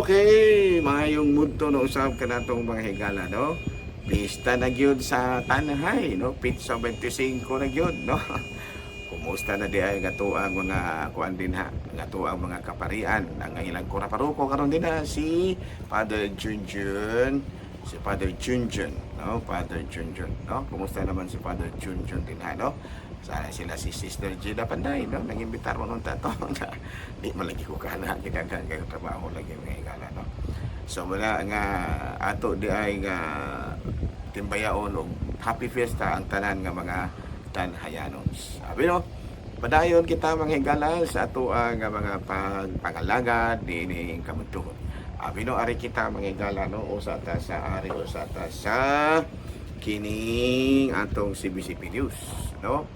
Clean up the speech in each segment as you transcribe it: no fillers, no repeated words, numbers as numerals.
Okay, maayong mudto no usab kanatong mga higala, no. Pista na gyud sa Tanhay, no. Petsa 25 na gyud, no. Kumusta na di ay nga ang mga kuan din ha, nga ang mga kaparian ang ilang kura paroko karon din ha, si Father Junjun, si Father Junjun, no? Father Junjun, no? Kumusta naman si Father Junjun din ha, no? Sana sila si Sister Gina Panday, no? Nangimbitar mo nung tato. Di man lagi ko kana, gidaghan kayo trabaho lagi, mga higala, no? So wala nga ato di ay nga timbayaon og happy fiesta ang tanan nga mga Tanhayanons. Sabi no, padayon kita, mga higala, sa ato ang mga pagpangalagad niining kamuntuhon. Abi no, ari kita, mga higala, no, usa ta sa ari usa ta sa kining atong CBCP News, no?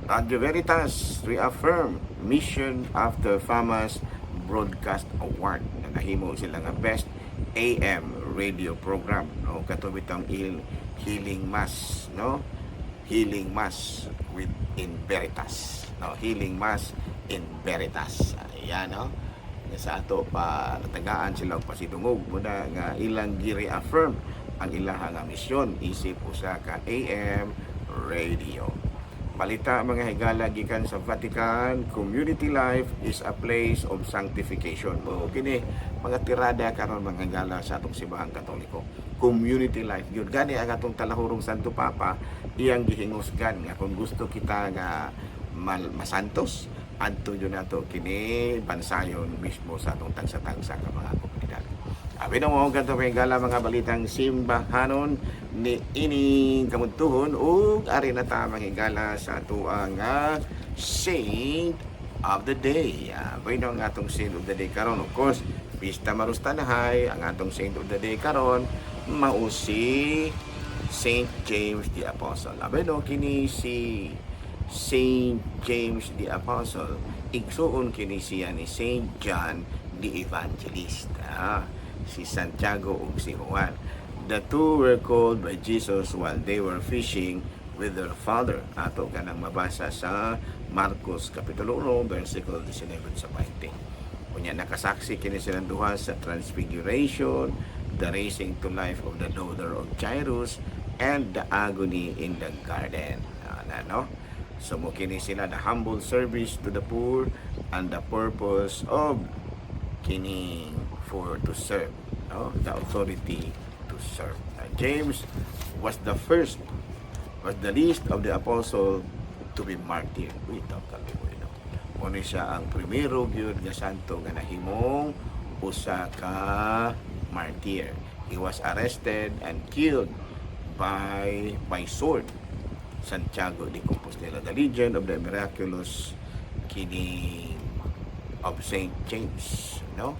Radio Veritas reaffirm mission after FAMAS Broadcast Award na nahimo sila nga best AM radio program, no, kato bitang Healing Mass, no, Healing Mass with in Veritas, no, Healing Mass in Veritas. Ayan, no, nga sa ato pa natagaan sila og pasidungog muna nga ilang gi-reaffirm ang ilaha nga misyon isip usa ka AM radio. Balita, mga higala, gikan sa Vatican: community life is a place of sanctification. O kini mga tirada karon, mga higala, sa atong Simbahang Katoliko. Community life yun. Gani ang atong talahurong Santo Papa iyang gihingusgan nga kung gusto kita nga masantos, adto yun nato kini bansayon mismo sa atong tagsa-tagsa ka mga komunidad. Abi na mo ganto, mga higala, mga balitang simbahanon ni ining kamuntuhon ug ari na ta, mga higala, sa atuang nga Saint of the Day. Bueno, ang atong Saint of the Day karon, of course, Pista Marustanahay, ang atong Saint of the Day karon mao si Saint James the Apostle. Abi no, kini si Saint James the Apostle, igsuon kini siya ni Saint John the Evangelist. Si Santiago ug si Juan. The two were called by Jesus while they were fishing with their father. Ato kanang mabasa sa Marcos Kapitulo 1, versikulo 19 sa 20. Unya nakasaksi kini silang duha sa Transfiguration, the raising to life of the daughter of Jairus, and the agony in the garden. Na, no? So mo kini sila the humble service to the poor and the purpose of kini for to serve, no? The authority to serve. James was the first, was the least of the apostle to be martyred. Uy, tawag kaliboy, no? Muna siya ang primero gyud nga santo nga nahimong usa ka martyr. He was arrested and killed by sword. Santiago de Compostela. The legend of the miraculous kini of Saint James, no?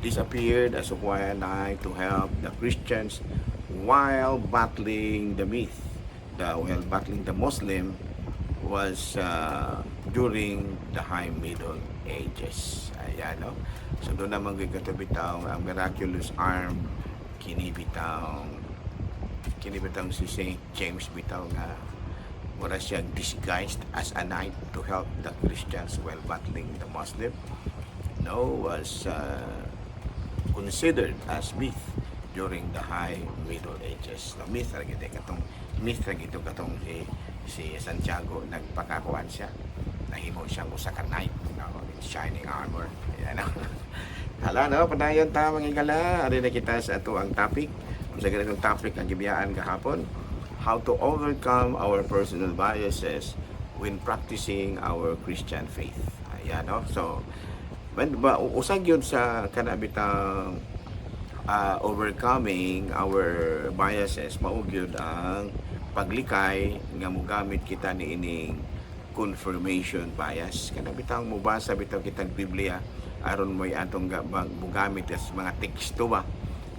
Disappeared as a quiet knight to help the Christians while battling the myth, the while battling the Muslim was during the High Middle Ages. Ayan, no? So doon naman gyud kato bitaw ang miraculous arm kini bitawng si Saint James bitaw nga mura siya disguised as a knight to help the Christians while battling the Muslim, no, was considered as myth during the High Middle Ages. No, myth ra gyud katong myth ra gyud katong si Santiago nagpakakuan siya. Nahimo siyang usa ka knight, no, in shining armor. Ayan, no. Hala, no, padayon ta, mga higala. Ari na kita sa ato ang topic. Sa ganitong topic ang gibiyaan gahapon, how to overcome our personal biases when practicing our Christian faith. Ayan, no. So, man, ba, usag yun sa kanabitang overcoming our biases, mao gyud ang paglikay nga mogamit kita ni ining confirmation bias, kana bitang mobasa bitaw kitang Biblia aron mo'y atong mogamit as mga teksto ba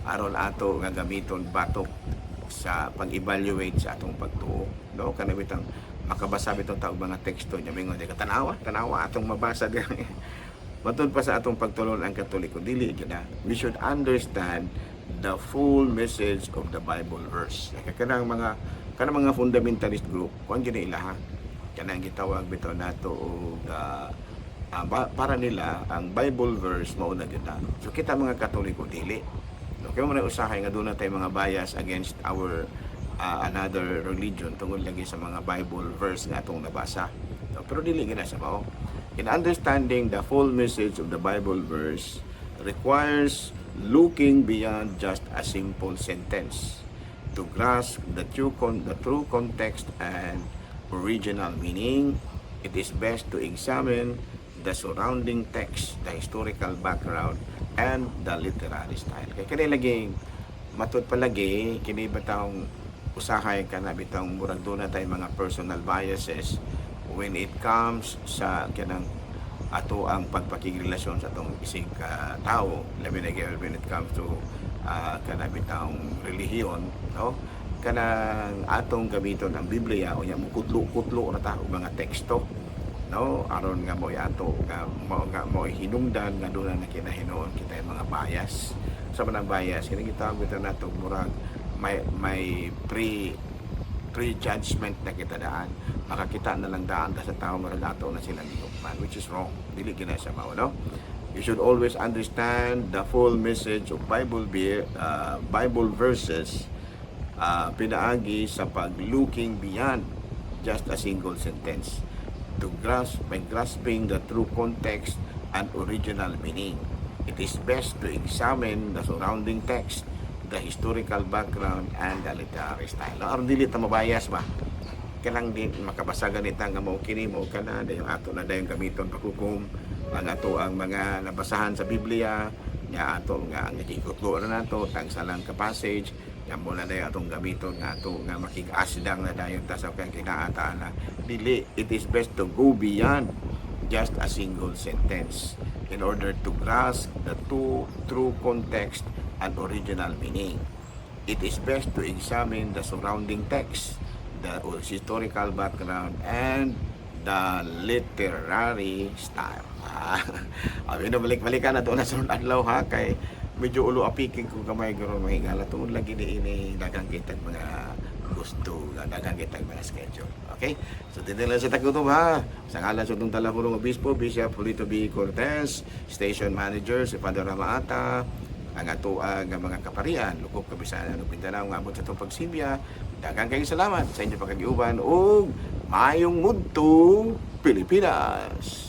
aron ato nga gamiton batok sa pag-evaluate sa atong pagtuo, no? Kana bitang makabasa bitong tao mga teksto niya, mingon di ka, "Tanawa, tanawa atong mabasa diri." Matod pa sa atong pagtulon ang Katoliko, dili gyud na. We should understand the full message of the Bible verse. Kaya kanang mga fundamentalist group, kuan gyud na ilaha. Kanang gitawag bitaw nato og Para nila ang Bible verse mao na gyud na. So kita mga Katoliko, dili. No, kaya mo na usahay nga duna tay mga bias against our another religion tungod lagi sa mga Bible verse nga atong nabasa. No, pero dili gina sa mao. In understanding the full message of the Bible verse requires looking beyond just a simple sentence to grasp the true context and original meaning. It is best to examine the surrounding text, the historical background, and the literary style. Kay kani laging matud palagi kini batang usahay ka na bitang murag duna tay mga personal biases when it comes sa kanang ato ang pagpakigrelasyon sa atong isig ka tao, labi na gyud when it comes to kana bitang relihiyon, no, kanang atong gamiton ang Biblia o nya mukutlo-kutlo ra ta og mga teksto, no, aron nga mo'y ato nga mo hinungdan nga duna na kinahinuon kita yung mga bias. Sa manang bias kini gitawag bitaw nato murag may prejudgment na kita daan, makakita na lang daan ta sa tao, murag ato na silang gihukman, which is wrong. Dili gina siya mao, no? You should always understand the full message of Bible verses pinaagi sa pag looking beyond just a single sentence to grasp by grasping the true context and original meaning. It is best to examine the surrounding text, the historical background, and the literary style. No, aron dili ta mabayas ba? Kanang di makabasa ganita nga mao kini, mao kana, dayon ato na dayon gamiton pakukum ang ato ang mga nabasahan sa Biblia nga ato nga ang gikutlo na nato tangsa lang ka passage nga mo na dayon atong gamiton nga ato nga makig-asdang na dayon ta sa kang kinaataan na dili. It is best to go beyond just a single sentence in order to grasp the two true context and original meaning. It is best to examine the surrounding text, the historical background, and the literary style. Ah, abi na balik-balikan na to na sunod adlaw ha, kay medyo ulo apiking ko gamay garo, mga higala, tungod lagi ni ini daghang kitag mga gusto, daghang kitag mga schedule. Okay? So dito lang sa tagutom ha. Sa ngalan sa itong Talahurong Obispo, Bishop Julito B. Cortez, Station Manager si Father Ramaata, ang ato ang mga kaparian, lukop kabisayan ug Mindanao nga abot sa atong pagsimya. Daghang kayong salamat sa inyong pagkagiuban ug maayong mudto, Pilipinas.